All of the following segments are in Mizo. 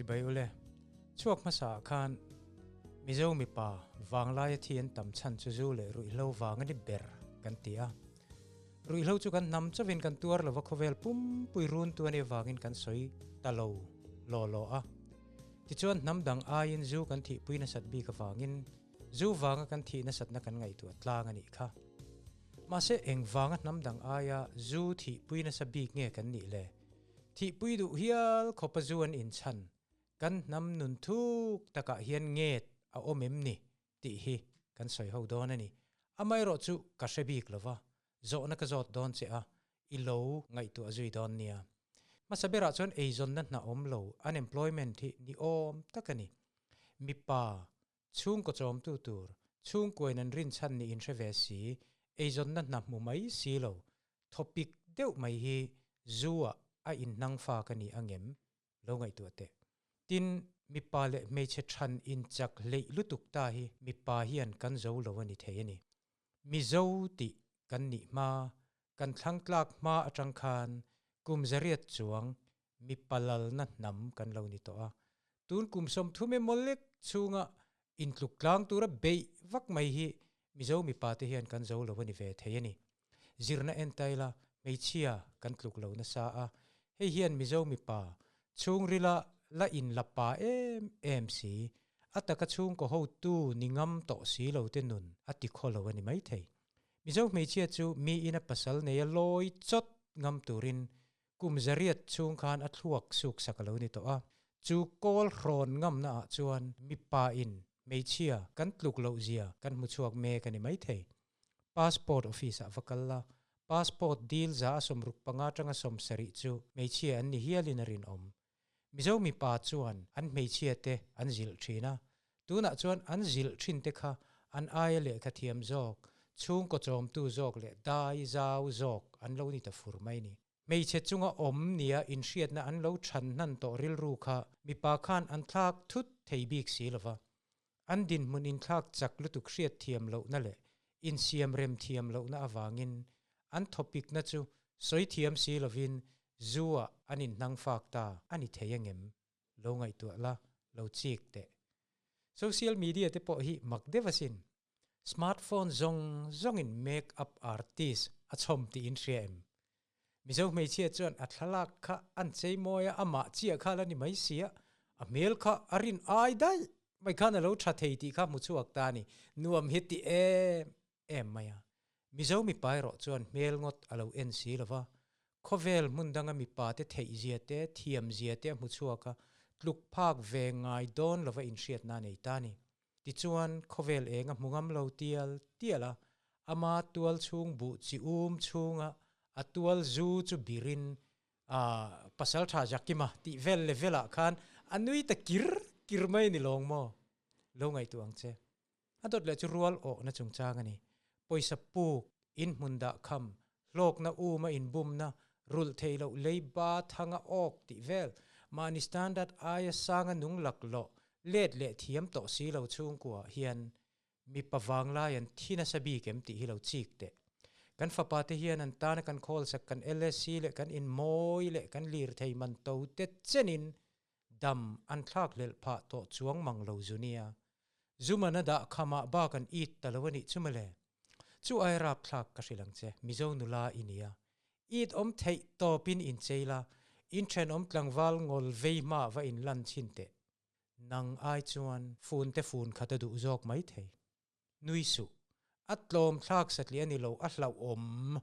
Chibai ule. Chhuak hmasa ah khan Mizo mipa vanglaia thi an tam chhan chu zu leh ruihhlo vang a ni ber kan ti a. Ruihhlo chu kan hnam chauhin kan tuar lova khawvel pumpui run tu a nih avangin kan sawi ta lo law law a. Tichuan hnam dang aiin zu kan thihpui nasat bik avangin zu vanga kan thih nasatna kan ngaihtuah tlang a nih kha. Mahse eng vanga hnam dang aia zu thihpui nasa bik nge kan nih le? Thihpui duh hial khawpa zu an inchhan kan hnam nun thuk takah hian nget a awm em ni tih hi kan sawi ho dawn a ni. Amaherawh chu ka hre bik lo va, zawhna ka zawt dawn che a, i lo ngaihtuah zui dawn nia. Hmasa berah chuan eizawnna hna awm lo, unemployment, hi ni awm tak a ni. Mipa, chhungkaw chawmtu tur, chhungkuain an rinchhan nih inhre ve si, eizawnna hna hmu mai si lo, thawpik deuh mai hi zu-ah a inhnang fa ka ni angem? Lo ngaihtuah teh. Tin, mipa leh hmeichhe than inchak hleih lutuk ta hi mipa hian kan zo lo a ni thei a ni. Mizo tih kan nih hma, kan thlang tlak hma atang khan kum zariat chuang mipa lalna hnam kan lo ni tawh a. Tun kum 30 emaw lek chhunga intluk tlang tura beih vak mai hi Mizo mipa te hian kan zo lo a ni ve thei a ni. Zirna entaila hmeichhia kan tluk lo nasa a, hei hian Mizo mipa chhungrila la in la pa em em si, a taka chhungkaw hotu ni ngam tawh si lo te nun a ti khaw lo a ni maithei. Mizo hmeichhia chu miin a pasal neia lawi chawt ngam turin kum zariat chhung khan a thluak suk sak a lo ni tawh a, chu kawl hrawn ngamna ah chuan mipa in hmeichhia kan tluk loh zia kan hmu chhuak mek a ni maithei. Passport office ah va kal la, passport dil za a 65 atanga 70 chu hmeichhia an ni hialin a rinawm. Mizo mipa chuan an hmeichhia te an zilh thin a, tunah chuan an zilh thin te kha an aia lehkha thiam zawk, chhungkaw chawmtu zawk leh dai zau zawk an lo ni ta fur mai ni. Hmeichhe chunga awm nia inhriatna an lo chhan hnan tawh rilru kha mipa khan an thlak thut thei bik si lova. An dinhmun inthlak chak lutuk hriat thiam lohna leh insiam rem thiam lohna avangin an thawpikna chu sawi thiam si lovin zu-ah an inhnang fak ta a ni thei angem? Lo ngaihtuah la, lo chik teh. Social media te pawh hi mak deuh asin. Smartphone zawng zawngin make up artist a chhawm tih in hria em? Mizo hmeichhia chuan a thlalak kha an chei mawi a, amah chiah kha la ni mai sia, a hmel kha a rin ai daih mai khan a lo tha thei tih kha hmu chhuak ta a ni. Nuam hi ti em em mai a. Mizo mipa erawh chuan hmel ngawt a lo en si lo va, khawvel hmun danga mipa te theih zia te, thiam zia te a hmu chhuak a, tluk phak ve ngai dawn lova inhriatna a nei ta a ni. Tichuan, khawvel eng a hmu ngam lo tial tial a, ama tual chhung buh chi um chhunga a tual zu chu birin a pasal tha Jakima tih vel level ah khan a nui ta kir kir mai ni lawng maw? Lo ngaihtuah ang che. A dawt leh chu rual awhna chungchang a ni. Pawisa puk, in hmun dah kham, hlawkna uma inbumna, rulh theih loh leiba thanga awk tih vel, mahni standard aia sanga nung laklawh, let leh thiam tawh si lo chhungkua hian mipa vanglai an thi nasa bik em tih hi lo chik teh. Kan fapa te hian an tana kan khawlsak kan LSC leh kan inmawi leh kan lirthei man to te chenin dam an thlak hlelh phah tawh chuang mang lo zu nia. Zumana dah khamah bak an it ta lo a nih chu mawle. Chu ai rapthlak ka hrilh ang che, Mizo nula i nia. It awm theih tawpin inchei la, in thenawm tlangval ngawl vei hma va inlan chhin teh. Nang ai chuan fun te fun khat a duh zawk mai thei. Nui suh. A tlawm thlak satliah a ni lo, a hlauhawm.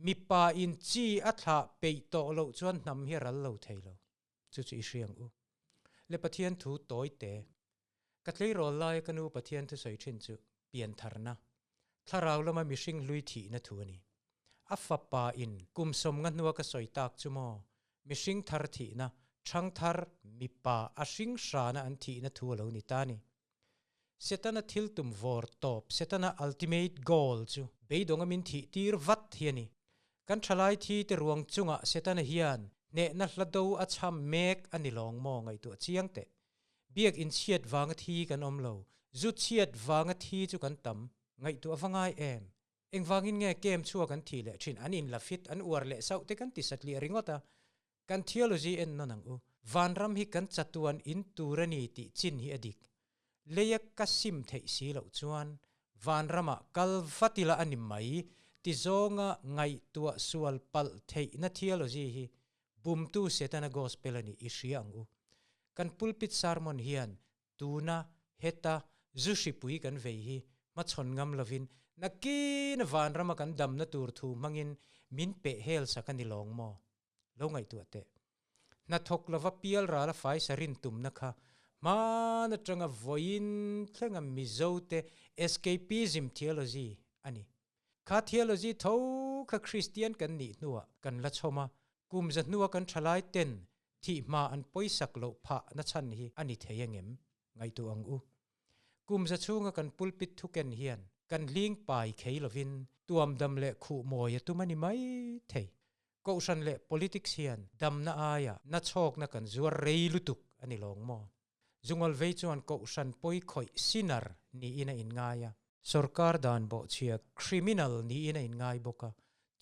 Mipa in chi a thlah peih tawh loh chuan hnam hi a ral lo thei lo. Chu chu i hriang u. Le Pathian thu tawi te. Ka tleirawl laia ka nu Pathian thusawi thin chu piantharna, thlarau lama mihring hlui thihna thu a ni. A fapa in kum 50 hnua ka sawi tak chu maw, mihring thar thihna, thang thar, mipa a hring hrana an thihna thu a lo ni ta a ni. Setana thil tum vawr tawp, Setana ultimate goal chu beidawng a min thih tir vat hi a ni. Kan thalai thi te ruang chungah Setana hian hnehna hla do a chham mek a ni lawng maw ngaihtuah chiang teh. Biak in chhiat vanga thi kan awm lo, zu chhiat vanga thi chu kan tam, ngaihtuah va ngai em? Engvangin nge kem chhuak an thih leh thin, an in la fit, an uar leh sauh te kan ti satliah ringawt a. Kan theology en nawn ang u. Vanram hi kan chatuan in tur a ni tih chin hi a dik. Leia ka sim theih si loh chuan vanramah kal vat ila a ni mai ti zawnga ngaihtuah sual palh theihna theology hi bumtu Setana gospel a nih i hria ang u. Kan pulpit sermon hian tuna heta zu hripui kan vei hi hmachhawn ngam lovin nakin vanrama kan damna tur thu hmangin min peh hel sak a ni lawng maw? Lo ngaihtuah teh. Hnathawk lova pial rala faisa rin tumna kha hman atanga vawiin thlenga Mizote escapism theology a ni. Kha theology tho kha Kristian kan nih hnuah kan la chhawm a, kum za hnua kan thalai ten thih hma an pawisak loh phah na chhan hi a ni thei angem? Ngaihtuah ang u. Kum za chhunga kan pulpit thuken hian kan hling pai khei lovin tuamdam leh khuh mawi a tum a ni mai thei. Kohhran leh politics hian damna aia nachhawkna kan zuar rei lutuk a ni lawng maw? Zungawlh vei chuan kohhran pawi khawih sinner niin a inngai a, sorkar dan bawhchhia criminal niin a inngai bawk a,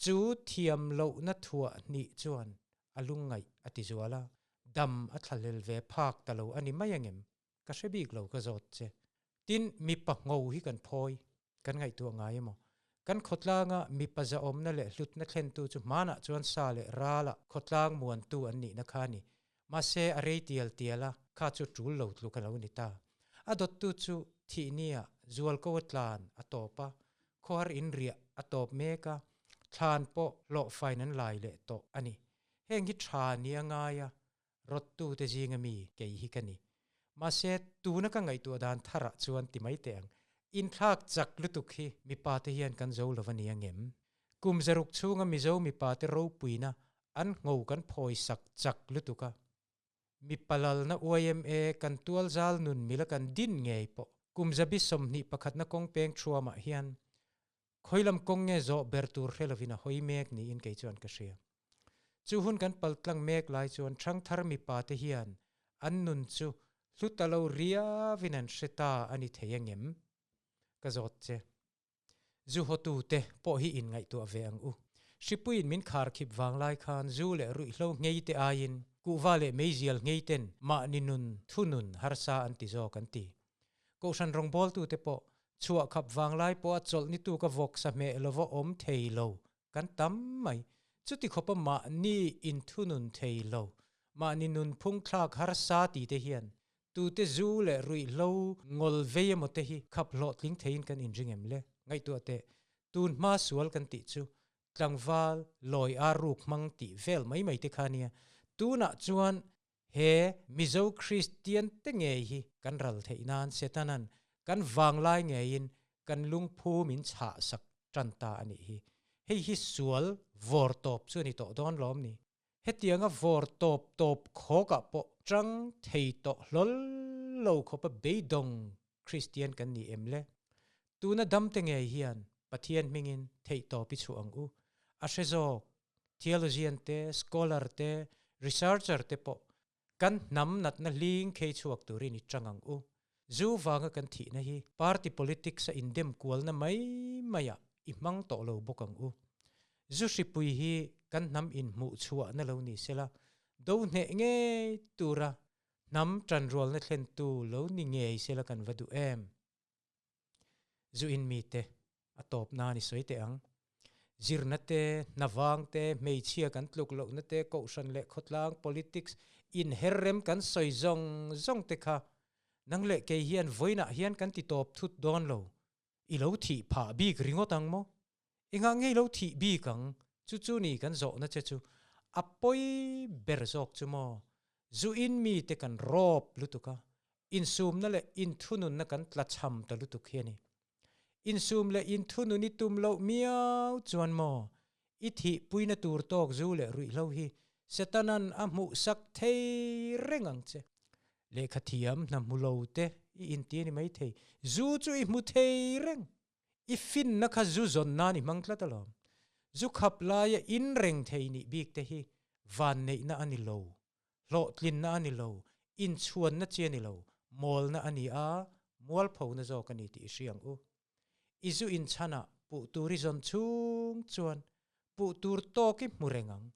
chu thiam lohna thuah hnih chuan a lungngaih a ti zual a, dam a thlahlel ve phak ta lo a ni mai angem? Ka hre bik lo ka zawt che. Tin, mipa ngho hi kan phawi, kan ngaihtuah ngai emaw? Kan khawtlanga mipa zahawmna leh hlutna thlentu chu hmanah chuan sa leh rala khawtlang muantu an nihna kha a ni. Mahse, a rei tial tial a, kha chu tul lo tluk a lo ni ta. A dawttu chu thihnia zualko a tlan a tawp a, khawhar inriah a tawp mek a, thlan pawh hlawhfain an lai leh tawh a ni. Heng hi tha nia ngai a, Rawttute zinga mi kei hi ka ni. Mahse, tuna ka ngaihtuah dan tharah chuan ti mai teh ang. Inthlak chak lutuk hi mipate hian kan zo lo a ni angem? Kum zaruk chhunga Mizo mipate ropuina an ngho kan phawi sak chak lutuk a. Mipa lalna yma kan tualzal nun mila kan din ngei pawh kum zabi 21na kawng peng thuamah hian Khawilam kawng nge zawh ber tur hre lovin a hawi mek niin kei chuan ka hria. Chu hun kan pal tlang mek lai chuan ṭhangthar mipa te hian an nun chu hlu ta lo riavin an hre ta a ni thei angem? Ka zawt che. Zu hawtu te pawh hi inngaihtuah ve ang u. Hripuiin min khar khip vang lai khan zu leh ruihhlo nghei te aiin kuhva leh meizial nghei ten mahni nun thunun harsa an ti zawk an ti. Kohhran rawngbawltute pawh chhuah khap vanglai pawha chawlh ni tuka vawk sa hmeh lova awm thei lo kan tam mai. Chuti khawpa mahni inthunun thei lo, mahni nunphung thlak harsa ti te hian tute zu leh ruihhlo ngawl vei emaw te hi khap hlawhtling theiin kan inring em le? Ngaihtuah teh, tun hma sual kan tih chu tlangval lawi ar ruk hmang tih vel mai mai te kha nia. Tunah chuan He Mizo Kristian te ngei hi kan ral theih nan Setanan kan vanglai ngeiin kan lungphu min chhah sak tan ta a nih hi. Hei hi sual vawr tawp chu a ni tawh dawn lawm ni? Hetianga vawr tawp tawp khawkah pawh tang thei tawh hlawl lo khawpa beidawng Kristian kan ni em le? Tuna dam te ngei hian Pathian hmingin theih tawp i chhuah ang u. A hre zawk Theologian te, scholar te, researcher te pawh kan hnam natna hling khei chhuak turin i chang ang u. Zu vanga kan thihna hi party politics a indem kualna mai maiah i hmang tawh lo bawk ang u. Zu hripui hi kan hnam inhmuh chhuahna lo ni sela, do hneh ngei tura hnam tanrualna thlentu lo ni ngei sela kan va duh em? Zu in mite a tawp nan i sawi teh ang. Zirna te, hnavang te, hmeichhia kan tluk lohna te, kohhran leh khawtlang, politics, inherrem kan sawi zawng zawng te kha nang leh kei hian vawiinah hian kan ti tawp thut dawn lo. I lo thih phah bik ringawt ang maw? Engah nge i lo thih bik ang? Chu chu ni kan zawhna che chu a pawi ber zawk chu maw? Zu in mite kan rawp lutuk a, Insumna leh inthununna kan tlachham ta lutuk hi a ni. Insum leh inthunun i tum loh miau chuan maw, i thihpuina tur tawk zu leh ruihhlo hi Setanan a hmuhsak thei reng ang che. Lehkha thiam hna hmu lo te i inti a ni maithei, zu chu i hmu thei reng. I finna kha zu zawn nan i hmang tlat alawm. Zu khap laia inreng thei nih bik te hi vanneihna a ni lo. Hlawhtlinna a ni lo, inchhuanna chi a ni lo, mawlna a ni a, mualphona zawk a ni tih i hria ang u. I zu inchhanah puh tur i zawn chhung chuan puh tur tawk i hmu reng ang.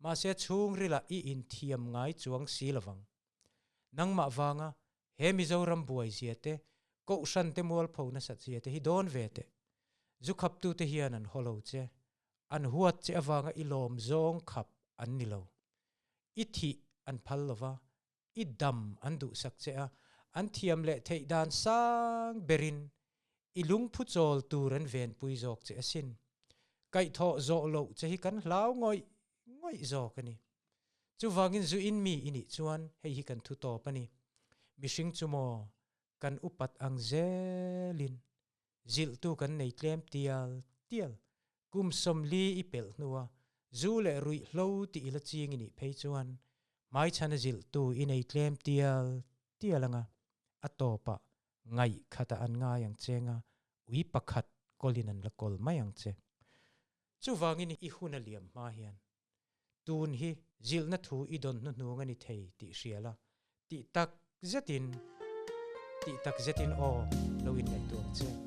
Mahse chhungrila i inthiam ngai chuang si lovang. Nangmah vanga he Mizoram buai zia te, Kohhran te mualpho nasat zia te hi dawn ve teh. Zu khaptute hian an haw lo che. An huat che avanga i lawm zawng khap an ni lo. I thih an phal lova, i dam an duhsak che a, an thiam leh theih dan sang berin i lungphu chawl tur an venpui zawk che asin. Kaihthawh zawh loh che hi kan hlau ngawih ngawih zawk a ni. Chuvangin zu in mi i nih chuan hei hi kan thu tawp a ni. Mihring chu maw kan upat ang zelin zilhtu kan nei tlem tial tial. Kum sawmli i pelh hnua zu leh ruihhlo tih i la ching i nih phei chuan hmaichhana zilhtu i nei tlem tial tial anga a tawpah ngaih khatah an ngai ang che nga ui pakhat kawlin an la kawl mai ang che. Chuvangin i hun a liam hma hian tun hi zilhna thu i dawn hnuhnung a ni thei tih hria la, tih tak zetin, tih tak zetin aw lo inngaihtuah ang che.